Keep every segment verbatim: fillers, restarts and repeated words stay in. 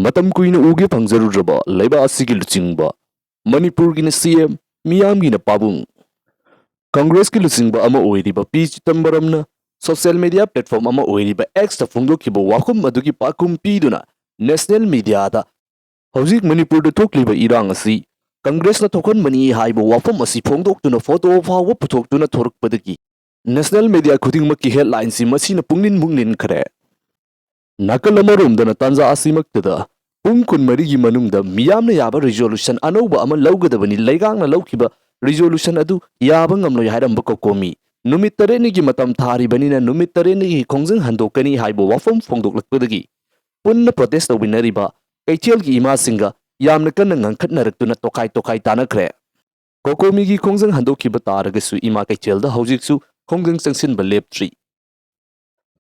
ꯃꯇꯝ ꯀꯨꯏꯅ ꯎꯒꯦ ꯐꯪꯖꯔꯨꯗ꯭ꯔꯕ ꯂꯩꯕꯥꯛ ꯑꯁꯤꯒꯤ ꯂꯨꯆꯤꯡꯕ, ꯃꯅꯤꯄꯨꯔꯒꯤꯅ ꯁꯤ ꯑꯦꯝ, ꯃꯤꯌꯥꯝꯒꯤꯅ ꯄꯥꯕꯨꯡ, ꯀꯪꯒ꯭ꯔꯦꯁꯀꯤ ꯂꯨꯆꯤꯡꯕ ꯑꯃ ꯑꯣꯏꯔꯤꯕ ꯄꯤ ꯆꯤꯗꯝꯕꯔꯝꯅ ꯁꯣꯁꯤꯌꯦꯜ ꯃꯤꯗꯤꯌꯥ ꯄ꯭ꯂꯦꯠꯐꯣꯔꯝ ꯑꯃ ꯑꯣꯏꯔꯤꯕ ꯑꯦꯛꯁꯇ ꯐꯣꯡꯗꯣꯛꯈꯤꯕ ꯋꯥꯐꯝ ꯑꯗꯨꯒꯤ ꯄꯥꯎꯈꯨꯝ ꯄꯤꯗꯨꯅ ꯅꯦꯁꯅꯦꯜ ꯃꯤꯗꯤꯌꯥꯗ ꯍꯧꯖꯤꯛ ꯃꯅꯤꯄꯨꯔꯗ ꯊꯣꯛꯂꯤꯕ ꯏꯔꯥꯡ ꯑꯁꯤ ꯀꯪꯒ꯭ꯔꯦꯁꯅ ꯊꯣꯛꯍꯟꯕꯅꯤ ꯍꯥꯏꯕ ꯋꯥꯐꯝ ꯑꯁꯤ ꯐꯣꯡꯗꯣꯛꯇꯨꯅ ꯐꯣꯇꯣ ꯐꯥꯎꯕ ꯄꯨꯊꯣꯛꯇꯨꯅ ꯊꯣꯔꯛꯄꯗꯒꯤ ꯅꯦꯁꯅꯦꯜ ꯃꯤꯗꯤꯌꯥ ꯈꯨꯗꯤꯡꯃꯛꯀꯤ ꯍꯦꯗꯂꯥꯏꯟꯁꯤ ꯃꯁꯤꯅ ꯄꯨꯛꯅꯤꯡ ꯃꯨꯛꯅꯤꯟꯈ꯭ꯔꯦ꯫ ꯅꯥꯀꯜ ꯑꯃꯔꯣꯝꯗꯅ ꯇꯥꯟꯖꯥ ꯑꯁꯤꯃꯛꯇꯗ ꯄꯨꯡ ꯀꯨꯟꯃꯔꯤꯒꯤ ꯃꯅꯨꯡꯗ ꯃꯤꯌꯥꯝꯅ ꯌꯥꯕ ꯔꯤꯖꯣꯂꯨꯁꯟ ꯑꯅꯧꯕ ꯑꯃ ꯂꯧꯒꯗꯕꯅꯤ, ꯂꯩꯉꯥꯛꯅ ꯂꯧꯈꯤꯕ ꯔꯤꯖꯣꯂꯨꯁꯟ ꯑꯗꯨ ꯌꯥꯕ ꯉꯝꯂꯣꯏ ꯍꯥꯏꯔꯝꯕ ꯀꯣꯀꯣꯃꯤ ꯅꯨꯃꯤꯠ ꯇꯔꯦꯠꯅꯤꯒꯤ ꯃꯇꯝ ꯊꯥꯔꯤꯕꯅꯤꯅ ꯅꯨꯃꯤꯠ ꯇꯔꯦꯠꯅꯤꯒꯤ ꯈꯣꯡꯖꯪ ꯍꯟꯗꯣꯛꯀꯅꯤ ꯍꯥꯏꯕ ꯋꯥꯐꯝ ꯐꯣꯡꯗꯣꯛꯂꯛꯄꯗꯒꯤ ꯄꯨꯟꯅ ꯄ꯭ꯔꯣꯇꯦꯁ ꯇꯧꯃꯤꯟꯅꯔꯤꯕ ꯀꯩꯊꯦꯜꯒꯤ ꯏꯃꯥꯁꯤꯡꯒ ꯌꯥꯝꯅ ꯀꯟꯅ ꯉꯥꯡꯈꯠꯅꯔꯛꯇꯨꯅ ꯇꯣꯈꯥꯏ ꯇꯣꯈꯥꯏ ꯇꯥꯅꯈ꯭ꯔꯦ꯫ ꯀꯣꯀꯣꯃꯤꯒꯤ ꯈꯣꯡꯖꯪ ꯍꯟꯗꯣꯛꯈꯤꯕ ꯇꯥꯔꯒꯁꯨ ꯏꯃꯥ ꯀꯩꯊꯦꯜꯗ ꯍꯧꯖꯤꯛꯁꯨ ꯈꯣꯡꯖꯪ ꯆꯪꯁꯤꯟꯕ ꯂꯦꯞꯇ꯭ꯔꯤ꯫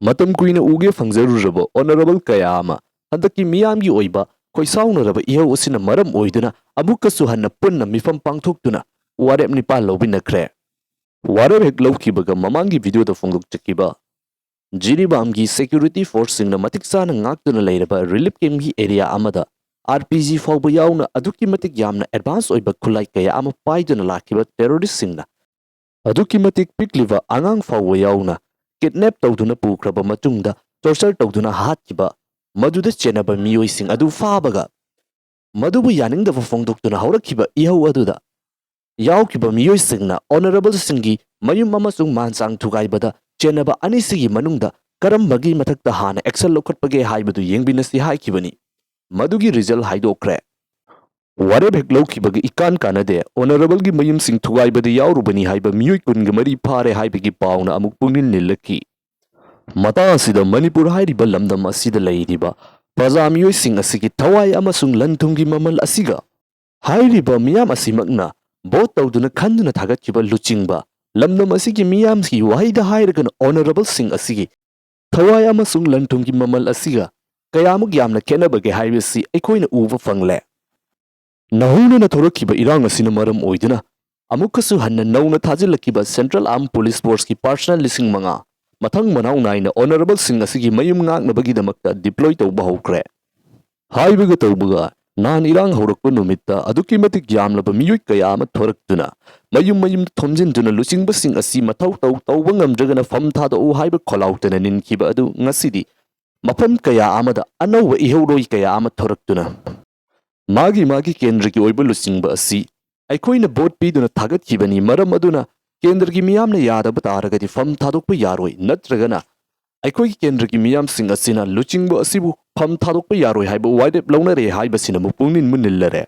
ꯃꯇꯝ ꯀꯨꯏꯅ ꯎꯒꯦ ꯐꯪꯖꯔꯨꯔꯕ ꯑꯣꯅꯔꯦꯕꯜ ꯀꯌꯥ ꯑꯃ ꯍꯟꯗꯛꯀꯤ ꯃꯤꯌꯥꯝꯒꯤ ꯑꯣꯏꯕ ꯈꯣꯏꯁꯥꯎꯅꯔꯕ ꯏꯍꯧ ꯑꯁꯤꯅ ꯃꯔꯝ ꯑꯣꯏꯗꯨꯅ ꯑꯃꯨꯛꯀꯁꯨ ꯍꯟꯅ ꯄꯨꯟꯅ ꯃꯤꯐꯝ ꯄꯥꯡꯊꯣꯛꯇꯨꯅ ꯋꯥꯔꯦꯞ ꯅꯤꯄꯥꯜ ꯂꯧꯃꯤꯟꯅꯈ꯭ꯔꯦ꯫ ꯋꯥꯔꯦꯞ ꯍꯦꯛ ꯂꯧꯈꯤꯕꯒ ꯃꯃꯥꯡꯒꯤ ꯚꯤꯗꯤꯑꯣꯗ ꯐꯣꯡꯗꯣꯛꯆꯈꯤꯕ ꯖꯤꯔꯤꯕꯥꯝꯒꯤ ꯁꯦꯀ꯭ꯌꯨꯔꯤꯇꯤ ꯐꯣꯔꯁꯁꯤꯡꯅ ꯃꯇꯤꯛ ꯆꯥꯅ ꯉꯥꯛꯇꯨꯅ ꯂꯩꯔꯕ ꯔꯤꯂꯤꯐ ꯀꯦꯝꯞꯀꯤ ꯑꯦꯔꯤꯌꯥ ꯑꯃꯗ ꯑꯥꯔ ꯄꯤ ꯖꯤ ꯐꯥꯎꯕ ꯌꯥꯎꯅ ꯑꯗꯨꯛꯀꯤ ꯃꯇꯤꯛ ꯌꯥꯝꯅ ꯑꯦꯗꯚꯥꯟꯁ ꯑꯣꯏꯕ ꯈꯨꯠꯂꯥꯏ ꯀꯌꯥ ꯑꯃ ꯄꯥꯏꯗꯨꯅ ꯂꯥꯛꯈꯤꯕ ꯇꯦꯔꯣꯔꯤꯁꯁꯤꯡꯅ ꯑꯗꯨꯛꯀꯤ ꯃꯇꯤꯛ ꯄꯤꯛꯂꯤꯕ ꯑꯉꯥꯡ ꯐꯥꯎꯕ ꯌꯥꯎꯅ ꯀꯤꯗꯅꯦꯞ ꯇꯧꯗꯨꯅ ꯄꯨꯈ꯭ꯔꯕ ꯃꯇꯨꯡꯗ ꯇꯣꯔꯆꯔ ꯇꯧꯗꯨꯅ ꯍꯥꯠꯈꯤꯕ ꯃꯗꯨꯗ ꯆꯦꯟꯅꯕ ꯃꯤꯑꯣꯏꯁꯤꯡ ꯑꯗꯨ ꯐꯥꯕꯒ ꯃꯗꯨꯕꯨ ꯌꯥꯅꯤꯡꯗꯕ ꯐꯣꯡꯗꯣꯛꯇꯨꯅ ꯍꯧꯔꯛꯈꯤꯕ ꯏꯍꯧ ꯑꯗꯨꯗ ꯌꯥꯎꯈꯤꯕ ꯃꯤꯑꯣꯏꯁꯤꯡꯅ ꯑꯣꯅꯔꯦꯕꯜꯁꯤꯡꯒꯤ ꯃꯌꯨꯝ ꯑꯃꯁꯨꯡ ꯃꯥꯟꯆꯥꯡ ꯊꯨꯒꯥꯏꯕꯗ ꯆꯦꯟꯅꯕ ꯑꯅꯤꯁꯤꯒꯤ ꯃꯅꯨꯡꯗ ꯀꯔꯝꯕꯒꯤ ꯃꯊꯛꯇ ꯍꯥꯟꯅ ꯑꯦꯛꯁꯟ ꯂꯧꯈꯠꯄꯒꯦ ꯍꯥꯏꯕꯗꯨ ꯌꯦꯡꯃꯤꯟꯅꯁꯤ ꯍꯥꯏꯈꯤꯕꯅꯤ꯫ ꯃꯗꯨꯒꯤ ꯔꯤꯖꯜ ꯍꯥꯏꯗꯣꯛꯈ꯭ꯔꯦ꯫ ꯋꯥꯔꯦꯞ ꯍꯦꯛ ꯂꯧꯈꯤꯕꯒ ꯏꯀꯥꯟ ꯀꯥꯟꯅꯗꯦ, ꯑꯣꯅꯔꯦꯕꯜꯒꯤ ꯃꯌꯨꯝꯁꯤꯡ ꯊꯨꯒꯥꯏꯕꯗ ꯌꯥꯎꯔꯨꯕꯅꯤ ꯍꯥꯏꯕ ꯃꯤꯑꯣꯏ ꯀꯨꯟꯒ ꯃꯔꯤ ꯐꯥꯔꯦ ꯍꯥꯏꯕꯒꯤ ꯄꯥꯎꯅ ꯑꯃꯨꯛ ꯄꯨꯛꯅꯤꯡ ꯅꯤꯜꯂꯛꯈꯤ꯫ ꯃꯇꯥꯡ ꯑꯁꯤꯗ ꯃꯅꯤꯄꯨꯔ ꯍꯥꯏꯔꯤꯕ ꯂꯝꯗꯝ ꯑꯁꯤꯗ ꯂꯩꯔꯤꯕ ꯄ꯭ꯔꯖꯥ ꯃꯤꯑꯣꯏꯁꯤꯡ ꯑꯁꯤꯒꯤ ꯊꯋꯥꯏ ꯑꯃꯁꯨꯡ ꯂꯟ ꯊꯨꯝꯒꯤ ꯃꯃꯜ ꯑꯁꯤꯒ ꯍꯥꯏꯔꯤꯕ ꯃꯤꯌꯥꯝ ꯑꯁꯤꯃꯛꯅ ꯚꯣꯠ ꯇꯧꯗꯨꯅ ꯈꯟꯗꯨꯅ ꯊꯥꯒꯠꯈꯤꯕ ꯂꯨꯆꯤꯡꯕ, ꯂꯝꯗꯝ ꯑꯁꯤꯒꯤ ꯃꯤꯌꯥꯝꯒꯤ ꯋꯥꯍꯩꯗ ꯍꯥꯏꯔꯒꯅ ꯑꯣꯅꯔꯦꯕꯜꯁꯤꯡ ꯑꯁꯤꯒꯤ ꯊꯋꯥꯏ ꯑꯃꯁꯨꯡ ꯂꯟ ꯊꯨꯝꯒꯤ ꯃꯃꯜ ꯑꯁꯤꯒ ꯀꯌꯥꯃꯨꯛ ꯌꯥꯝꯅ ꯈꯦꯠꯅꯕꯒꯦ ꯍꯥꯏꯕꯁꯤ ꯑꯩꯈꯣꯏꯅ ꯎꯕ ꯐꯪꯂꯦ꯫ ꯅꯧꯍꯧꯅꯅ ꯊꯣꯔꯛꯈꯤꯕ ꯏꯔꯥꯡ ꯑꯁꯤꯅ ꯃꯔꯝ ꯑꯣꯏꯗꯨꯅ ꯑꯃꯨꯛꯀꯁꯨ ꯍꯟꯅ ꯅꯧꯅ ꯊꯥꯖꯤꯜꯂꯛꯈꯤꯕ ꯁꯦꯟꯇ꯭ꯔꯦꯜ ꯑꯥꯔꯝ ꯄꯨꯂꯤꯁ ꯐꯣꯔꯁꯀꯤ ꯄꯥꯔꯁꯅꯦꯜ ꯂꯤꯁꯤꯡ ꯃꯉꯥ ꯃꯊꯪ ꯃꯅꯥꯎ ꯅꯥꯏꯅ ꯑꯣꯅꯔꯦꯕꯜꯁꯤꯡ ꯑꯁꯤꯒꯤ ꯃꯌꯨꯝ ꯉꯥꯛꯅꯕꯒꯤꯗꯃꯛꯇ ꯗꯤꯄ꯭ꯂꯣꯏ ꯇꯧꯕ ꯍꯧꯈ꯭ꯔꯦ꯫ ꯍꯥꯏꯕꯒ ꯇꯧꯕꯒ, ꯅꯍꯥꯟ ꯏꯔꯥꯡ ꯍꯧꯔꯛꯄ ꯅꯨꯃꯤꯠꯇ ꯑꯗꯨꯛꯀꯤ ꯃꯇꯤꯛ ꯌꯥꯝꯂꯕ ꯃꯤꯑꯣꯏ ꯀꯌꯥ ꯑꯃ ꯊꯣꯔꯛꯇꯨꯅ ꯃꯌꯨꯝ ꯃꯌꯨꯝꯗ ꯊꯣꯝꯖꯤꯟꯗꯨꯅ ꯂꯨꯆꯤꯡꯕꯁꯤꯡ ꯑꯁꯤ ꯃꯊꯧ ꯇꯧ ꯇꯧꯕ ꯉꯝꯗ꯭ꯔꯒꯅ ꯐꯝ ꯊꯥꯗꯣꯛꯎ ꯍꯥꯏꯕ ꯈꯣꯜꯂꯥꯎꯇꯅ ꯅꯤꯟꯈꯤꯕ ꯑꯗꯨ ꯉꯁꯤꯗꯤ ꯃꯐꯝ ꯀꯌꯥ ꯑꯃꯗ ꯑꯅꯧꯕ ꯏꯍꯧꯔꯣꯏ ꯀꯌꯥ ꯑꯃ ꯊꯣꯔꯛꯇꯨꯅ ꯃꯥꯒꯤ ꯃꯥꯒꯤ ꯀꯦꯟꯗ꯭ꯔꯒꯤ ꯑꯣꯏꯕ ꯂꯨꯆꯤꯡꯕ ꯑꯁꯤ ꯑꯩꯈꯣꯏꯅ ꯚꯣꯠ ꯄꯤꯗꯨꯅ ꯊꯥꯒꯠꯈꯤꯕꯅꯤ, ꯃꯔꯝ ꯑꯗꯨꯅ ꯀꯦꯟꯗ꯭ꯔꯒꯤ ꯃꯤꯌꯥꯝꯅ ꯌꯥꯗꯕ ꯇꯥꯔꯒꯗꯤ ꯐꯝ ꯊꯥꯗꯣꯛꯄ ꯌꯥꯔꯣꯏ, ꯅꯠꯇ꯭ꯔꯒꯅ ꯑꯩꯈꯣꯏꯒꯤ ꯀꯦꯟꯗ꯭ꯔꯒꯤ ꯃꯤꯌꯥꯝꯁꯤꯡ ꯑꯁꯤꯅ ꯂꯨꯆꯤꯡꯕ ꯑꯁꯤꯕꯨ ꯐꯝ ꯊꯥꯗꯣꯛꯄ ꯌꯥꯔꯣꯏ ꯍꯥꯏꯕ ꯋꯥꯔꯦꯞ ꯂꯧꯅꯔꯦ ꯍꯥꯏꯕꯁꯤꯅ ꯑꯃꯨꯛ ꯄꯨꯛꯅꯤꯡ ꯃꯨꯟꯅꯤꯜꯂꯔꯦ꯫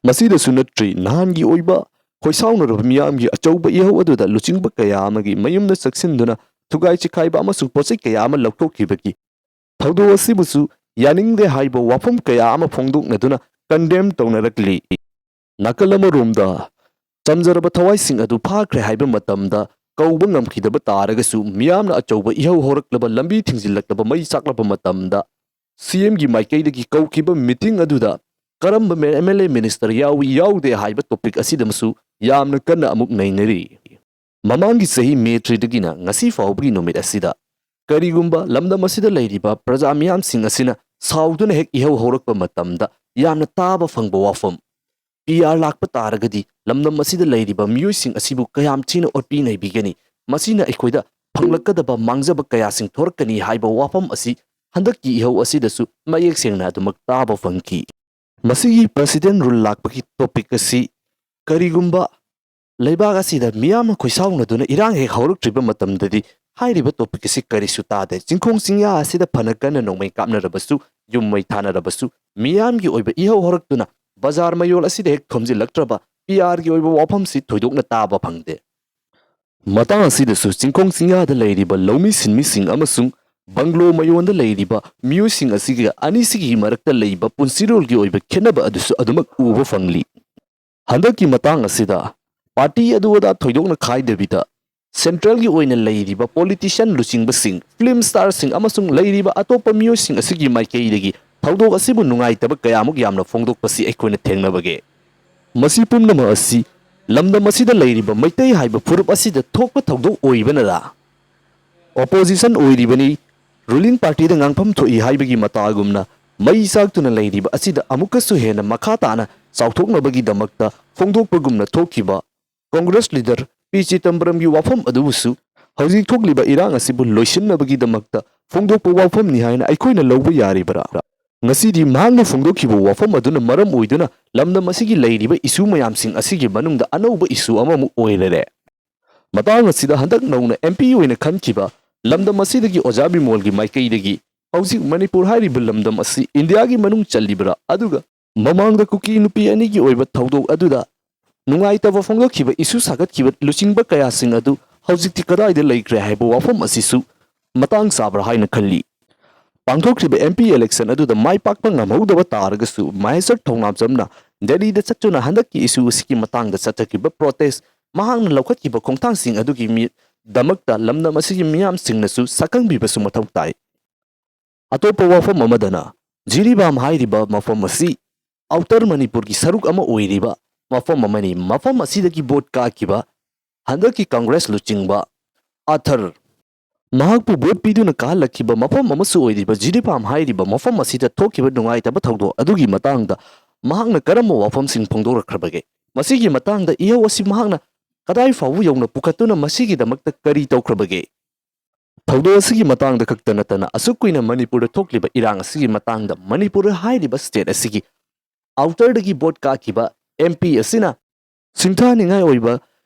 ꯃꯁꯤꯗꯁꯨ ꯅꯠꯇ꯭ꯔꯤ, ꯅꯍꯥꯟꯒꯤ ꯑꯣꯏꯕ ꯈꯣꯏꯁꯥꯎꯅꯔꯕ ꯃꯤꯌꯥꯝꯒꯤ ꯑꯆꯧꯕ ꯏꯍꯧ ꯑꯗꯨꯗ ꯂꯨꯆꯤꯡꯕ ꯀꯌꯥ ꯑꯃꯒꯤ ꯃꯌꯨꯝꯗ ꯆꯪꯁꯤꯟꯗꯨꯅ ꯊꯨꯒꯥꯏ ꯆꯤꯈꯥꯏꯕ ꯑꯃꯁꯨꯡ ꯄꯣꯠꯆꯩ ꯀꯌꯥ ꯑꯃ ꯂꯧꯊꯣꯛꯈꯤꯕꯒꯤ ꯊꯧꯗꯣꯛ ꯑꯁꯤꯕꯨꯁꯨ ꯌꯥꯅꯤꯡꯗꯦ ꯍꯥꯏꯕ ꯋꯥꯐꯝ ꯀꯌꯥ ꯑꯃ ꯐꯣꯡꯗꯣꯛꯅꯗꯨꯅ ꯀꯟꯗꯦꯝ ꯇꯧꯅꯔꯛꯂꯤ꯫ ꯅꯥꯀꯜ ꯑꯃꯔꯣꯝꯗ, ꯆꯝꯖꯔꯕ ꯊꯋꯥꯏꯁꯤꯡ ꯑꯗꯨ ꯐꯥꯈ꯭ꯔꯦ ꯍꯥꯏꯕ ꯃꯇꯝꯗ ꯀꯧꯕ ꯉꯝꯈꯤꯗꯕ ꯇꯥꯔꯒꯁꯨ, ꯃꯤꯌꯥꯝꯅ ꯑꯆꯧꯕ ꯏꯍꯧ ꯍꯧꯔꯛꯂꯕ, ꯂꯝꯕꯤ ꯊꯤꯡꯖꯤꯜꯂꯛꯂꯕ, ꯃꯩ ꯆꯥꯛꯂꯕ ꯃꯇꯝꯗ, ꯁꯤꯑꯦꯝꯒꯤ ꯃꯥꯏꯀꯩꯗꯒꯤ ꯀꯧꯈꯤꯕ ꯃꯤꯇꯤꯡ ꯑꯗꯨꯗ ꯀꯔꯝꯕ ꯑꯦꯝ ꯑꯦꯜ ꯑꯦ ꯃꯤꯅꯤꯁꯇꯔ ꯌꯥꯎꯏ ꯌꯥꯎꯗꯦ ꯍꯥꯏꯕ ꯇꯣꯄꯤꯛ ꯑꯁꯤꯗꯃꯁꯨ ꯌꯥꯝꯅ ꯀꯟꯅ ꯑꯃꯨꯛ ꯅꯩꯅꯔꯤ꯫ ꯃꯃꯥꯡꯒꯤ ꯆꯍꯤ ꯃꯦ ꯊ꯭ꯔꯤꯗꯒꯤꯅ ꯉꯁꯤ ꯐꯥꯎꯕꯒꯤ ꯅꯨꯃꯤꯠ ꯑꯁꯤꯗ ꯀꯔꯤꯒꯨꯝꯕ ꯂꯝꯗꯝ ꯑꯁꯤꯗ ꯂꯩꯔꯤꯕ ꯄ꯭ꯔꯖꯥ ꯃꯤꯌꯥꯝꯁꯤꯡ ꯑꯁꯤꯅ ꯁꯥꯎꯗꯨꯅ ꯍꯦꯛ ꯏꯍꯧ ꯍꯧꯔꯛꯄ ꯃꯇꯝꯗ ꯌꯥꯝꯅ ꯇꯥꯕ ꯐꯪꯕ ꯋꯥꯐꯝ, ꯄꯤ ꯑꯥꯔ ꯂꯥꯛꯄ ꯇꯥꯔꯒꯗꯤ ꯂꯝꯗꯝ ꯑꯁꯤꯗ ꯂꯩꯔꯤꯕ ꯃꯤꯑꯣꯏꯁꯤꯡ ꯑꯁꯤꯕꯨ ꯀꯌꯥꯝ ꯊꯤꯅ ꯑꯣꯠꯄꯤ ꯅꯩꯕꯤꯒꯅꯤ, ꯃꯁꯤꯅ ꯑꯩꯈꯣꯏꯗ ꯐꯪꯂꯛꯀꯗꯕ ꯃꯥꯡꯖꯕ ꯀꯌꯥꯁꯤꯡ ꯊꯣꯔꯛꯀꯅꯤ ꯍꯥꯏꯕ ꯋꯥꯐꯝ ꯑꯁꯤ ꯍꯟꯗꯛꯀꯤ ꯏꯍꯧ ꯑꯁꯤꯗꯁꯨ ꯃꯌꯦꯛ ꯁꯦꯡꯅ ꯑꯗꯨꯃꯛ ꯇꯥꯕ ꯐꯪꯈꯤ꯫ ꯃꯁꯤꯒꯤ ꯄ꯭ꯔꯁꯤꯗꯦꯟ ꯔꯨꯜ ꯂꯥꯛꯄꯒꯤ ꯇꯣꯄꯤꯛ ꯑꯁꯤ ꯀꯔꯤꯒꯨꯝꯕ ꯂꯩꯕꯥꯛ ꯑꯁꯤꯗ ꯃꯤꯌꯥꯝꯅ ꯈꯣꯏꯁꯥꯎꯅꯗꯨꯅ ꯏꯔꯥꯡ ꯍꯦꯛ ꯍꯧꯔꯛꯇ꯭ꯔꯤꯕ ꯃꯇꯝꯗꯗꯤ ꯍꯥꯏꯔꯤꯕ ꯇꯣꯄꯤꯛ ꯑꯁꯤ ꯀꯔꯤꯁꯨ ꯇꯥꯗꯦ꯫ ꯆꯤꯡꯈꯣꯡ ꯆꯤꯡꯌꯥ ꯑꯁꯤꯗ ꯐꯅ ꯀꯟꯅ ꯅꯣꯡꯃꯩ ꯀꯥꯞꯅꯔꯕꯁꯨ, ꯌꯨꯝ ꯃꯩ ꯊꯥꯅꯔꯕꯁꯨ, ꯃꯤꯌꯥꯝꯒꯤ ꯑꯣꯏꯕ ꯏꯍꯧ ꯍꯧꯔꯛꯇꯨꯅ ꯕꯖꯥꯔ ꯃꯌꯣꯜ ꯑꯁꯤꯗ ꯍꯦꯛ ꯊꯣꯝꯖꯤꯜꯂꯛꯇ꯭ꯔꯕ, ꯄꯤ ꯑꯥꯔꯒꯤ ꯑꯣꯏꯕ ꯋꯥꯐꯝꯁꯤ ꯊꯣꯏꯗꯣꯛꯅ ꯇꯥꯕ ꯐꯪꯗꯦ꯫ ꯃꯇꯥꯡ ꯑꯁꯤꯗꯁꯨ ꯆꯤꯡꯈꯣꯡ ꯆꯤꯡꯌꯥꯗ ꯂꯩꯔꯤꯕ ꯂꯧꯃꯤ ꯁꯤꯟꯃꯤꯁꯤꯡ ꯑꯃꯁꯨꯡ ꯕꯪꯒ꯭ꯂꯣ ꯃꯌꯣꯟꯗ ꯂꯩꯔꯤꯕ ꯃꯤꯑꯣꯏꯁꯤꯡ ꯑꯁꯤꯒ ꯑꯅꯤꯁꯤꯒꯤ ꯃꯔꯛꯇ ꯂꯩꯕ ꯄꯨꯟꯁꯤꯔꯣꯜꯒꯤ ꯑꯣꯏꯕ ꯈꯦꯠꯅꯕ ꯑꯗꯨꯁꯨ ꯑꯗꯨꯃꯛ ꯎꯕ ꯐꯪꯂꯤ꯫ ꯍꯟꯗꯛꯀꯤ ꯃꯇꯥꯡ ꯑꯁꯤꯗ ꯄꯥꯔꯇꯤ ꯑꯗꯨ ꯑꯗꯥ ꯊꯣꯏꯗꯣꯛꯅ ꯈꯥꯏꯗꯕꯤꯗ, ꯁꯦꯟꯇ꯭ꯔꯦꯜꯒꯤ ꯑꯣꯏꯅ ꯂꯩꯔꯤꯕ ꯄꯣꯂꯤꯇꯤꯁꯤꯌꯥꯟ ꯂꯨꯆꯤꯡꯕꯁꯤꯡ, ꯐꯤꯂꯝ ꯁ꯭ꯇꯥꯔꯁꯤꯡ ꯑꯃꯁꯨꯡ ꯂꯩꯔꯤꯕ ꯑꯇꯣꯞꯄ ꯃꯤꯑꯣꯏꯁꯤꯡ ꯑꯁꯤꯒꯤ ꯃꯥꯏꯀꯩꯗꯒꯤ ꯊꯧꯗꯣꯛ ꯑꯁꯤꯕꯨ ꯅꯨꯡꯉꯥꯏꯇꯕ ꯀꯌꯥꯃꯨꯛ ꯌꯥꯝꯅ ꯐꯣꯡꯗꯣꯛꯄꯁꯤ ꯑꯩꯈꯣꯏꯅ ꯊꯦꯡꯅꯕꯒꯦ? ꯃꯁꯤ ꯄꯨꯝꯅꯃꯛ ꯑꯁꯤ ꯂꯝꯗꯝ ꯑꯁꯤꯗ ꯂꯩꯔꯤꯕ ꯃꯩꯇꯩ ꯍꯥꯏꯕ ꯐꯨꯔꯨꯞ ꯑꯁꯤꯗ ꯊꯣꯛꯄ ꯊꯧꯗꯣꯛ ꯑꯣꯏꯕꯅꯔꯥ? ꯑꯣꯄꯣꯖꯤꯁꯟ ꯑꯣꯏꯔꯤꯕꯅꯤ, ꯔꯨꯂꯤꯡ ꯄꯥꯔꯇꯤꯗ ꯉꯥꯡꯐꯝ ꯊꯣꯛꯏ ꯍꯥꯏꯕꯒꯤ ꯃꯇꯥꯒꯨꯝꯅ ꯃꯩ ꯆꯥꯛꯇꯨꯅ ꯂꯩꯔꯤꯕ ꯑꯁꯤꯗ ꯑꯃꯨꯛꯀꯁꯨ ꯍꯦꯟꯅ ꯃꯈꯥ ꯇꯥꯅ ꯆꯥꯎꯊꯣꯛꯅꯕꯒꯤꯗꯃꯛꯇ ꯐꯣꯡꯗꯣꯛꯄꯒꯨꯝꯅ ꯊꯣꯛꯈꯤꯕ ꯀꯣꯡꯒ꯭ꯔꯦꯁ ꯂꯤꯗꯔ ꯄꯤ ꯆꯤꯗꯝꯕꯔꯝꯒꯤ ꯋꯥꯐꯝ ꯑꯗꯨꯕꯨꯁꯨ ꯍꯧꯖꯤꯛ ꯊꯣꯛꯂꯤꯕ ꯏꯔꯥꯡ ꯑꯁꯤꯕꯨ ꯂꯣꯏꯁꯤꯟꯅꯕꯒꯤꯗꯃꯛꯇ ꯐꯣꯡꯗꯣꯛꯄ ꯋꯥꯐꯝꯅꯤ ꯍꯥꯏꯅ ꯑꯩꯈꯣꯏꯅ ꯂꯧꯕ ꯌꯥꯔꯤꯕ꯭ꯔꯥ? ꯉꯁꯤꯗꯤ ꯃꯍꯥꯛꯅ ꯐꯣꯡꯗꯣꯛꯈꯤꯕ ꯋꯥꯐꯝ ꯑꯗꯨꯅ ꯃꯔꯝ ꯑꯣꯏꯗꯨꯅ ꯂꯝꯗꯝ ꯑꯁꯤꯒꯤ ꯂꯩꯔꯤꯕ ꯏꯁꯨ ꯃꯌꯥꯝꯁꯤꯡ ꯑꯁꯤꯒꯤ ꯃꯅꯨꯡꯗ ꯑꯅꯧꯕ ꯏꯁꯨ ꯑꯃꯃꯨꯛ ꯑꯣꯏꯔꯔꯦ꯫ ꯃꯇꯥꯡ ꯑꯁꯤꯗ ꯍꯟꯗꯛ ꯅꯧꯅ ꯑꯦꯝ ꯄꯤ ꯑꯣꯏꯅ ꯈꯟꯈꯤꯕ ꯂꯝꯗꯝ ꯑꯁꯤꯗꯒꯤ ꯑꯣꯖꯥ ꯕꯤꯃꯣꯜꯒꯤ ꯃꯥꯏꯀꯩꯗꯒꯤ ꯍꯧꯖꯤꯛ ꯃꯅꯤꯄꯨꯔ ꯍꯥꯏꯔꯤꯕ ꯂꯝꯗꯝ ꯑꯁꯤ ꯏꯟꯗꯤꯌꯥꯒꯤ ꯃꯅꯨꯡ ꯆꯜꯂꯤꯕ꯭ꯔꯥ? ꯑꯗꯨꯒ ꯃꯃꯥꯡꯗ ꯀꯨꯀꯤ ꯅꯨꯄꯤ ꯑꯅꯤꯒꯤ ꯑꯣꯏꯕ ꯊꯧꯗꯣꯛ ꯑꯗꯨꯗ ꯅꯨꯡꯉꯥꯏꯇꯕ ꯐꯣꯡꯗꯣꯛꯈꯤꯕ, ꯏꯁꯨ ꯁꯥꯒꯠꯈꯤꯕ ꯂꯨꯆꯤꯡꯕ ꯀꯌꯥꯁꯤꯡ ꯑꯗꯨ ꯍꯧꯖꯤꯛꯇꯤ ꯀꯗꯥꯏꯗ ꯂꯩꯈ꯭ꯔꯦ ꯍꯥꯏꯕ ꯋꯥꯐꯝ ꯑꯁꯤꯁꯨ ꯃꯇꯥꯡ ꯆꯥꯕ꯭ꯔꯥ ꯍꯥꯏꯅ ꯈꯜꯂꯤ꯫ ꯄꯥꯡꯊꯣꯛꯈ꯭ꯔꯤꯕ ꯑꯦꯝ ꯄꯤ ꯏꯂꯦꯛꯁꯟ ꯑꯗꯨꯗ ꯃꯥꯏ ꯄꯥꯛꯄ ꯉꯝꯍꯧꯗꯕ ꯇꯥꯔꯒꯁꯨ, ꯃꯍꯦꯁꯔ ꯊꯧꯅꯥꯝꯖꯝꯅ ꯗꯦꯜꯂꯤꯗ ꯆꯠꯇꯨꯅ ꯍꯟꯗꯛꯀꯤ ꯏꯁꯨ ꯑꯁꯤꯒꯤ ꯃꯇꯥꯡꯗ ꯆꯠꯊꯈꯤꯕ ꯄ꯭ꯔꯣꯇꯦꯁ, ꯃꯍꯥꯛꯅ ꯂꯧꯈꯠꯈꯤꯕ ꯈꯣꯡꯊꯥꯡꯁꯤꯡ ꯑꯗꯨꯒꯤ ꯃꯤ-, ꯗꯃꯛꯇ ꯂꯝꯗꯝ ꯑꯁꯤꯒꯤ ꯃꯤꯌꯥꯝꯁꯤꯡꯅꯁꯨ ꯁꯛꯈꯪꯕꯤꯕꯁꯨ ꯃꯊꯧ ꯇꯥꯏ꯫ ꯑꯇꯣꯞꯄ ꯋꯥꯐꯝ ꯑꯃꯗꯅ, ꯖꯤꯔꯤꯕꯥꯝ ꯍꯥꯏꯔꯤꯕ ꯃꯐꯝ ꯑꯁꯤ ꯑꯥꯎꯇꯔ ꯃꯅꯤꯄꯨꯔꯒꯤ ꯁꯔꯨꯛ ꯑꯃ ꯑꯣꯏꯔꯤꯕ ꯃꯐꯝ ꯑꯃꯅꯤ꯫ ꯃꯐꯝ ꯑꯁꯤꯗꯒꯤ ꯚꯣꯠ ꯀꯥꯈꯤꯕ ꯍꯟꯗꯛꯀꯤ ꯀꯪꯒ꯭ꯔꯦꯁ ꯂꯨꯆꯤꯡꯕ ꯑꯥꯊꯔ, ꯃꯍꯥꯛꯄꯨ ꯚꯣꯠ ꯄꯤꯗꯨꯅ ꯀꯥꯍꯜꯂꯛꯈꯤꯕ ꯃꯐꯝ ꯑꯃꯁꯨ ꯑꯣꯏꯔꯤꯕ ꯖꯤꯔꯤꯕꯥꯝ ꯍꯥꯏꯔꯤꯕ ꯃꯐꯝ ꯑꯁꯤꯗ ꯊꯣꯛꯈꯤꯕ ꯅꯨꯡꯉꯥꯏꯇꯕ ꯊꯧꯗꯣꯛ ꯑꯗꯨꯒꯤ ꯃꯇꯥꯡꯗ ꯃꯍꯥꯛꯅ ꯀꯔꯝꯕ ꯋꯥꯐꯝꯁꯤꯡ ꯐꯣꯡꯗꯣꯔꯛꯈ꯭ꯔꯕꯒꯦ? ꯃꯁꯤꯒꯤ ꯃꯇꯥꯡꯗ ꯏꯍꯧ ꯑꯁꯤ ꯃꯍꯥꯛꯅ ꯀꯗꯥꯏ ꯐꯥꯎꯕ ꯌꯧꯅ ꯄꯨꯈꯠꯇꯨꯅ ꯃꯁꯤꯒꯤꯗꯃꯛꯇ ꯀꯔꯤ ꯇꯧꯈ꯭ꯔꯕꯒꯦ? ꯊꯧꯗꯣꯛ ꯑꯁꯤꯒꯤ ꯃꯇꯥꯡꯗ ꯈꯛꯇ ꯅꯠꯇꯅ ꯑꯁꯨꯛ ꯀꯨꯏꯅ ꯃꯅꯤꯄꯨꯔꯗ ꯊꯣꯛꯂꯤꯕ ꯏꯔꯥꯡ ꯑꯁꯤꯒꯤ ꯃꯇꯥꯡꯗ ꯃꯅꯤꯄꯨꯔ ꯍꯥꯏꯔꯤꯕ ꯁ꯭ꯇꯦꯠ ꯑꯁꯤꯒꯤ ꯑꯥꯎꯇꯔꯗꯒꯤ ꯚꯣꯠ ꯀꯥꯈꯤꯕ ꯑꯦꯝ ꯄꯤ ꯑꯁꯤꯅ ꯁꯤꯡꯊꯥꯅꯤꯡꯉꯥꯏ ꯑꯣꯏꯕ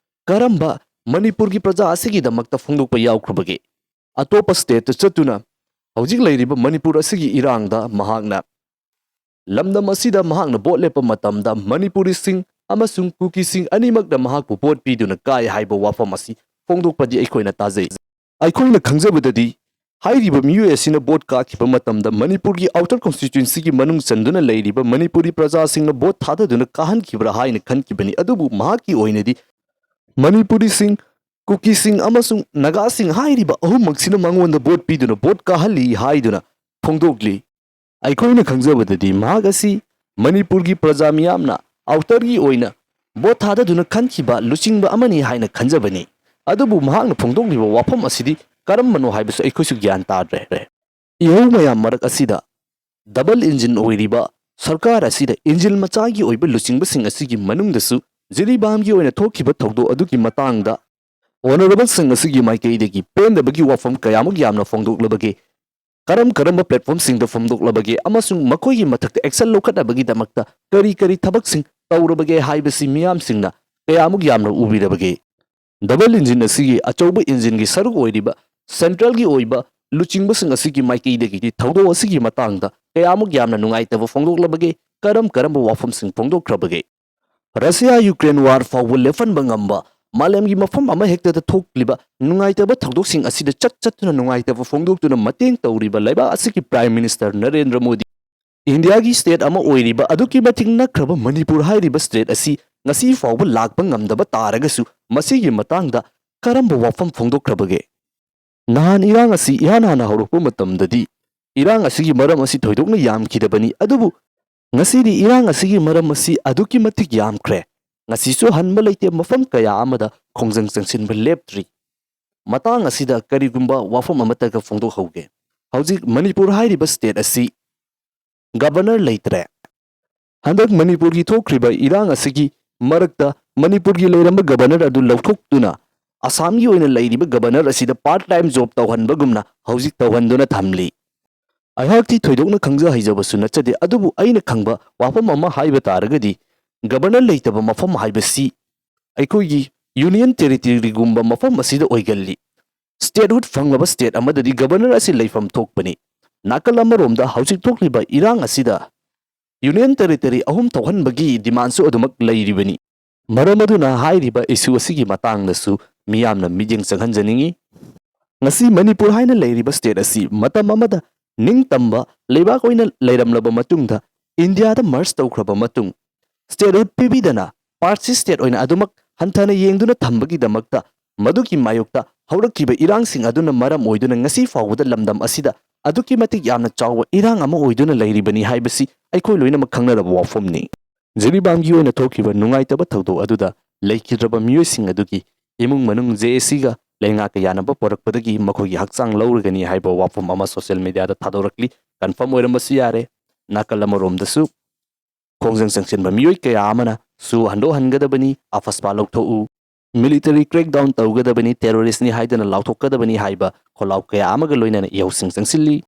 ꯀꯔꯝꯕ ꯃꯅꯤꯄꯨꯔꯒꯤ ꯄ꯭ꯔꯖꯥ ꯑꯁꯤꯒꯤꯗꯃꯛꯇ ꯐꯣꯡꯗꯣꯛꯄ ꯌꯥꯎꯈ꯭ꯔꯕꯒꯦ? ꯑꯇꯣꯞꯄ ꯁ꯭ꯇꯦꯠꯇ ꯆꯠꯇꯨꯅ ꯍꯧꯖꯤꯛ ꯂꯩꯔꯤꯕ ꯃꯅꯤꯄꯨꯔ ꯑꯁꯤꯒꯤ ꯏꯔꯥꯡꯗ ꯃꯍꯥꯛꯅ, ꯂꯝꯗꯝ ꯑꯁꯤꯗ ꯃꯍꯥꯛꯅ ꯚꯣꯠ ꯂꯦꯞꯄ ꯃꯇꯝꯗ ꯃꯅꯤꯄꯨꯔꯤꯁꯤꯡ ꯑꯃꯁꯨꯡ ꯀꯨꯀꯤꯁꯤꯡ ꯑꯅꯤꯃꯛꯅ ꯃꯍꯥꯛꯄꯨ ꯚꯣꯠ ꯄꯤꯗꯨꯅ ꯀꯥꯏ ꯍꯥꯏꯕ ꯋꯥꯐꯝ ꯑꯁꯤ ꯐꯣꯡꯗꯣꯛꯄꯗꯤ ꯑꯩꯈꯣꯏꯅ ꯇꯥꯖꯩ꯫ ꯑꯩꯈꯣꯏꯅ ꯈꯪꯖꯕꯗꯗꯤ ꯍꯥꯏꯔꯤꯕ ꯃꯤꯑꯣꯏ ꯑꯁꯤꯅ ꯚꯣꯠ ꯀꯥꯈꯤꯕ ꯃꯇꯝꯗ ꯃꯅꯤꯄꯨꯔꯒꯤ ꯑꯥꯎꯇꯔ ꯀꯣꯟꯁꯇꯤꯇ꯭ꯋꯦꯟꯁꯤꯒꯤ ꯃꯅꯨꯡ ꯆꯟꯗꯨꯅ ꯂꯩꯔꯤꯕ ꯃꯅꯤꯄꯨꯔꯤ ꯄ꯭ꯔꯖꯥꯁꯤꯡꯅ ꯚꯣꯠ ꯊꯥꯗꯗꯨꯅ ꯀꯥꯍꯟꯈꯤꯕ꯭ꯔꯥ ꯍꯥꯏꯅ ꯈꯟꯈꯤꯕꯅꯤ꯫ ꯑꯗꯨꯕꯨ ꯃꯍꯥꯛꯀꯤ ꯑꯣꯏꯅꯗꯤ ꯃꯅꯤꯄꯨꯔꯤꯁꯤꯡ, ꯀꯨꯀꯤꯁꯤꯡ ꯑꯃꯁꯨꯡ ꯅꯥꯒꯥꯁꯤꯡ ꯍꯥꯏꯔꯤꯕ ꯑꯍꯨꯝꯃꯛꯁꯤꯅ ꯃꯉꯣꯟꯗ ꯚꯣꯠ ꯄꯤꯗꯨꯅ ꯚꯣꯠ ꯀꯥꯍꯜꯂꯤ ꯍꯥꯏꯗꯨꯅ ꯐꯣꯡꯗꯣꯛꯂꯤ꯫ ꯑꯩꯈꯣꯏꯅ ꯈꯪꯖꯕꯗꯗꯤ ꯃꯍꯥꯛ ꯑꯁꯤ ꯃꯅꯤꯄꯨꯔꯒꯤ ꯄ꯭ꯔꯖꯥ ꯃꯤꯌꯥꯝꯅ ꯑꯥꯎꯇꯔꯒꯤ ꯑꯣꯏꯅ ꯚꯣꯠ ꯊꯥꯗꯗꯨꯅ ꯈꯟꯈꯤꯕ ꯂꯨꯆꯤꯡꯕ ꯑꯃꯅꯤ ꯍꯥꯏꯅ ꯈꯟꯖꯕꯅꯤ꯫ ꯑꯗꯨꯕꯨ ꯃꯍꯥꯛꯅ ꯐꯣꯡꯗꯣꯛꯂꯤꯕ ꯋꯥꯐꯝ ꯑꯁꯤꯗꯤ ꯀꯔꯝꯕꯅꯣ ꯍꯥꯏꯕꯁꯨ ꯑꯩꯈꯣꯏꯁꯨ ꯒ꯭ꯌꯥꯟ ꯇꯥꯗ꯭ꯔꯦ꯫ ꯏꯍꯧ ꯃꯌꯥꯝ ꯃꯔꯛ ꯑꯁꯤꯗ ꯗꯕꯜ ꯏꯟꯖꯤꯟ ꯑꯣꯏꯔꯤꯕ ꯁꯔꯀꯥꯔ ꯑꯁꯤꯗ ꯏꯟꯖꯤꯟ ꯃꯆꯥꯒꯤ ꯑꯣꯏꯕ ꯂꯨꯆꯤꯡꯕꯁꯤꯡ ꯑꯁꯤꯒꯤ ꯃꯅꯨꯡꯗꯁꯨ ꯖꯤꯔꯤꯕꯥꯝꯒꯤ ꯑꯣꯏꯅ ꯊꯣꯛꯈꯤꯕ ꯊꯧꯗꯣꯛ ꯑꯗꯨꯒꯤ ꯃꯇꯥꯡꯗ ꯑꯣꯅꯔꯦꯕꯜꯁꯤꯡ ꯑꯁꯤꯒꯤ ꯃꯥꯏꯀꯩꯗꯒꯤ ꯄꯦꯟꯗꯕꯒꯤ ꯋꯥꯐꯝ ꯀꯌꯥꯃꯨꯛ ꯌꯥꯝꯅ ꯐꯣꯡꯗꯣꯛꯂꯕꯒꯦ, ꯀꯔꯝ ꯀꯔꯝꯕ ꯄ꯭ꯂꯦꯠꯐꯣꯝꯁꯤꯡꯗ ꯐꯣꯡꯗꯣꯛꯂꯕꯒꯦ ꯑꯃꯁꯨꯡ ꯃꯈꯣꯏꯒꯤ ꯃꯊꯛꯇ ꯑꯦꯛꯁꯟ ꯂꯧꯈꯠꯅꯕꯒꯤꯗꯃꯛꯇ ꯀꯔꯤ ꯀꯔꯤ ꯊꯕꯛꯁꯤꯡ ꯇꯧꯔꯕꯒꯦ ꯍꯥꯏꯕꯁꯤ ꯃꯤꯌꯥꯝꯁꯤꯡꯅ ꯀꯌꯥꯃꯨꯛ ꯌꯥꯝꯅ ꯎꯕꯤꯔꯕꯒꯦ? ꯗꯕꯜ ꯏꯟꯖꯤꯟ ꯑꯁꯤꯒꯤ ꯑꯆꯧꯕ ꯏꯟꯖꯤꯟꯒꯤ ꯁꯔꯨꯛ ꯑꯣꯏꯔꯤꯕ ꯁꯦꯟꯇ꯭ꯔꯦꯜꯒꯤ ꯑꯣꯏꯕ ꯂꯨꯆꯤꯡꯕꯁꯤꯡ ꯑꯁꯤꯒꯤ ꯃꯥꯏꯀꯩꯗꯒꯤꯗꯤ ꯊꯧꯗꯣꯛ ꯑꯁꯤꯒꯤ ꯃꯇꯥꯡꯗ ꯀꯌꯥꯃꯨꯛ ꯌꯥꯝꯅ ꯅꯨꯡꯉꯥꯏꯇꯕ ꯐꯣꯡꯗꯣꯛꯂꯕꯒꯦ? ꯀꯔꯝ ꯀꯔꯝꯕ ꯋꯥꯐꯝꯁꯤꯡ ꯐꯣꯡꯗꯣꯛꯈ꯭ꯔꯕꯒꯦ? ꯔꯁꯤꯌꯥ ꯌꯨꯀ꯭ꯔꯦꯟ ꯋꯥꯔ ꯐꯥꯎꯕ ꯂꯦꯞꯍꯟꯕ ꯉꯝꯕ, ꯃꯥꯂꯦꯝꯒꯤ ꯃꯐꯝ ꯑꯃꯍꯦꯛꯇꯗ ꯊꯣꯛꯂꯤꯕ ꯅꯨꯡꯉꯥꯏꯇꯕ ꯊꯧꯗꯣꯛꯁꯤꯡ ꯑꯁꯤꯗ ꯆꯠ ꯆꯠꯇꯨꯅ ꯅꯨꯡꯉꯥꯏꯇꯕ ꯐꯣꯡꯗꯣꯛꯇꯨꯅ ꯃꯇꯦꯡ ꯇꯧꯔꯤꯕ ꯂꯩꯕꯥꯛ ꯑꯁꯤꯒꯤ ꯄ꯭ꯔꯥꯏꯝ ꯃꯤꯅꯤꯁꯇꯔ ꯅꯔꯦꯟꯗ꯭ꯔ ꯃꯣꯗꯤ, ꯏꯟꯗꯤꯌꯥꯒꯤ ꯁ꯭ꯇꯦꯠ ꯑꯃ ꯑꯣꯏꯔꯤꯕ ꯑꯗꯨꯛꯀꯤ ꯃꯇꯤꯛ ꯅꯛꯈ꯭ꯔꯕ ꯃꯅꯤꯄꯨꯔ ꯍꯥꯏꯔꯤꯕ ꯁ꯭ꯇꯦꯠ ꯑꯁꯤ ꯉꯁꯤ ꯐꯥꯎꯕ ꯂꯥꯛꯄ ꯉꯝꯗꯕ ꯇꯥꯔꯒꯁꯨ ꯃꯁꯤꯒꯤ ꯃꯇꯥꯡꯗ ꯀꯔꯝꯕ ꯋꯥꯐꯝ ꯐꯣꯡꯗꯣꯛꯈ꯭ꯔꯕꯒꯦ? ꯅꯍꯥꯟ ꯏꯔꯥꯡ ꯑꯁꯤ ꯏꯍꯥꯟ ꯍꯥꯟꯅ ꯍꯧꯔꯛꯄ ꯃꯇꯝꯗꯗꯤ ꯏꯔꯥꯡ ꯑꯁꯤꯒꯤ ꯃꯔꯝ ꯑꯁꯤ ꯊꯣꯏꯗꯣꯛꯅ ꯌꯥꯝꯈꯤꯗꯕꯅꯤ, ꯑꯗꯨꯕꯨ ꯉꯁꯤꯗꯤ ꯏꯔꯥꯡ ꯑꯁꯤꯒꯤ ꯃꯔꯝ ꯑꯁꯤ ꯑꯗꯨꯛꯀꯤ ꯃꯇꯤꯛ ꯌꯥꯝꯈ꯭ꯔꯦ꯫ ꯉꯁꯤꯁꯨ ꯍꯟꯕ ꯂꯩꯇꯦ, ꯃꯐꯝ ꯀꯌꯥ ꯑꯃꯗ ꯈꯣꯡꯖꯪ ꯆꯪꯁꯤꯟꯕ ꯂꯦꯞꯇ꯭ꯔꯤ꯫ ꯃꯇꯥꯡ ꯑꯁꯤꯗ ꯀꯔꯤꯒꯨꯝꯕ ꯋꯥꯐꯝ ꯑꯃꯠꯇꯒ ꯐꯣꯡꯗꯣꯛꯍꯧꯒꯦ? ꯍꯧꯖꯤꯛ ꯃꯅꯤꯄꯨꯔ ꯍꯥꯏꯔꯤꯕ ꯁ꯭ꯇꯦꯠ ꯑꯁꯤ ꯒꯕꯔꯅꯔ ꯂꯩꯇ꯭ꯔꯦ꯫ ꯍꯟꯗꯛ ꯃꯅꯤꯄꯨꯔꯒꯤ ꯊꯣꯛꯈ꯭ꯔꯤꯕ ꯏꯔꯥꯡ ꯑꯁꯤꯒꯤ ꯃꯔꯛꯇ ꯃꯅꯤꯄꯨꯔꯒꯤ ꯂꯩꯔꯝꯕ ꯒꯕꯔꯅꯔ ꯑꯗꯨ ꯂꯧꯊꯣꯛꯇꯨꯅ ꯑꯁꯥꯝꯒꯤ ꯑꯣꯏꯅ ꯂꯩꯔꯤꯕ ꯒꯕꯔꯅꯔ ꯑꯁꯤꯗ ꯄꯥꯔꯠ ꯇꯥꯏꯝ ꯖꯣꯕ ꯇꯧꯍꯟꯕꯒꯨꯝꯅ ꯍꯧꯖꯤꯛ ꯇꯧꯍꯟꯗꯨꯅ ꯊꯝꯂꯤ꯫ ꯑꯩꯍꯥꯛꯇꯤ ꯊꯣꯏꯗꯣꯛꯅ ꯈꯪꯖ ꯍꯩꯖꯕꯁꯨ ꯅꯠꯆꯗꯦ, ꯑꯗꯨꯕꯨ ꯑꯩꯅ ꯈꯪꯕ ꯋꯥꯐꯝ ꯑꯃ ꯍꯥꯏꯕ ꯇꯥꯔꯒꯗꯤ, ꯒꯕꯔꯅꯔ ꯂꯩꯇꯕ ꯃꯐꯝ ꯍꯥꯏꯕꯁꯤ ꯑꯩꯈꯣꯏꯒꯤ ꯌꯨꯅꯤꯌꯟ ꯇꯦꯔꯤꯇꯣꯔꯤꯒꯨꯝꯕ ꯃꯐꯝ ꯑꯁꯤꯗ ꯑꯣꯏꯒꯜꯂꯤ꯫ ꯁ꯭ꯇꯦꯠꯍꯨꯗ ꯐꯪꯂꯕ ꯁ꯭ꯇꯦꯠ ꯑꯃꯗꯗꯤ ꯒꯕꯔꯅꯔ ꯑꯁꯤ ꯂꯩꯐꯝ ꯊꯣꯛꯄꯅꯤ꯫ ꯅꯥꯀꯜ ꯑꯃꯔꯣꯝꯗ ꯍꯧꯖꯤꯛ ꯊꯣꯛꯂꯤꯕ ꯏꯔꯥꯡ ꯑꯁꯤꯗ ꯌꯨꯅꯤꯌꯟ ꯇꯦꯔꯤꯇꯣꯔꯤ ꯑꯍꯨꯝ ꯊꯣꯛꯍꯟꯕꯒꯤ ꯗꯤꯃꯥꯟꯁꯨ ꯑꯗꯨꯃꯛ ꯂꯩꯔꯤꯕꯅꯤ꯫ ꯃꯔꯝ ꯑꯗꯨꯅ ꯍꯥꯏꯔꯤꯕ ꯏꯁꯨ ꯑꯁꯤꯒꯤ ꯃꯇꯥꯡꯗꯁꯨ ꯃꯤꯌꯥꯝꯅ ꯃꯤꯠꯌꯦꯡ ꯆꯪꯍꯟꯖꯅꯤꯡꯏ꯫ ꯉꯁꯤ ꯃꯅꯤꯄꯨꯔ ꯍꯥꯏꯅ ꯂꯩꯔꯤꯕ ꯁ꯭ꯇꯦꯠ ꯑꯁꯤ ꯃꯇꯝ ꯑꯃꯗ ꯅꯤꯡꯇꯝꯕ ꯂꯩꯕꯥꯛ ꯑꯣꯏꯅ ꯂꯩꯔꯝꯂꯕ ꯃꯇꯨꯡꯗ ꯏꯟꯗꯤꯌꯥꯗ ꯃꯔꯖ ꯇꯧꯈ꯭ꯔꯕ ꯃꯇꯨꯡ ꯁ꯭ꯇꯦꯠꯍꯨꯗ ꯄꯤꯕꯤꯗꯅ ꯄꯥꯔꯠꯁꯤ ꯁ꯭ꯇꯦꯠ ꯑꯣꯏꯅ ꯑꯗꯨꯃꯛ ꯍꯟꯊꯅ ꯌꯦꯡꯗꯨꯅ ꯊꯝꯕꯒꯤꯗꯃꯛꯇ ꯃꯗꯨꯒꯤ ꯃꯥꯌꯣꯛꯇ ꯍꯧꯔꯛꯈꯤꯕ ꯏꯔꯥꯡꯁꯤꯡ ꯑꯗꯨꯅ ꯃꯔꯝ ꯑꯣꯏꯗꯨꯅ ꯉꯁꯤ ꯐꯥꯎꯕꯗ ꯂꯝꯗꯝ ꯑꯁꯤꯗ ꯑꯗꯨꯛꯀꯤ ꯃꯇꯤꯛ ꯌꯥꯝꯅ ꯆꯥꯎꯕ ꯏꯔꯥꯡ ꯑꯃ ꯑꯣꯏꯗꯨꯅ ꯂꯩꯔꯤꯕꯅꯤ ꯍꯥꯏꯕꯁꯤ ꯑꯩꯈꯣꯏ ꯂꯣꯏꯅꯃꯛ ꯈꯪꯅꯔꯕ ꯋꯥꯐꯝꯅꯤ꯫ ꯖꯤꯔꯤꯕꯥꯝꯒꯤ ꯑꯣꯏꯅ ꯊꯣꯛꯈꯤꯕ ꯅꯨꯡꯉꯥꯏꯇꯕ ꯊꯧꯗꯣꯛ ꯑꯗꯨꯗ ꯂꯩꯈꯤꯗ꯭ꯔꯕ ꯃꯤꯑꯣꯏꯁꯤꯡ ꯑꯗꯨꯒꯤ ꯏꯃꯨꯡ ꯃꯅꯨꯡ ꯖꯦ ꯑꯦ ꯁꯤꯒ ꯂꯩꯉꯥꯛꯀ ꯌꯥꯅꯕ ꯄꯣꯔꯛꯄꯗꯒꯤ ꯃꯈꯣꯏꯒꯤ ꯍꯛꯆꯥꯡ ꯂꯧꯔꯒꯅꯤ ꯍꯥꯏꯕ ꯋꯥꯐꯝ ꯑꯃ social media ꯗ ꯊꯥꯗꯣꯔꯛꯂꯤ꯫ Confirm ꯑꯣꯏꯔꯝꯕꯁꯨ ꯌꯥꯔꯦ꯫ ꯅꯥꯀꯜ ꯑꯃꯔꯣꯝꯗꯁꯨ ꯈꯣꯡꯖꯪ ꯆꯪꯁꯤꯟꯕ ꯃꯤꯑꯣꯏ ꯀꯌꯥ ꯑꯃꯅ ꯁꯨ ꯍꯟꯗꯣꯛꯍꯟꯒꯗꯕꯅꯤ, ꯑꯐꯁꯄꯥ ꯂꯧꯊꯣꯛꯎ, military crackdown ꯇꯧꯒꯗꯕꯅꯤ, terrorist ꯅꯤ ꯍꯥꯏꯗꯅ ꯂꯥꯎꯊꯣꯛꯀꯗꯕꯅꯤ ꯍꯥꯏꯕ ꯈꯣꯜꯂꯥꯎ ꯀꯌꯥ ꯑꯃꯒ ꯂꯣꯏꯅꯅ ꯏꯍꯧꯁꯤꯡ ꯆꯪꯁꯤꯜꯂꯤ꯫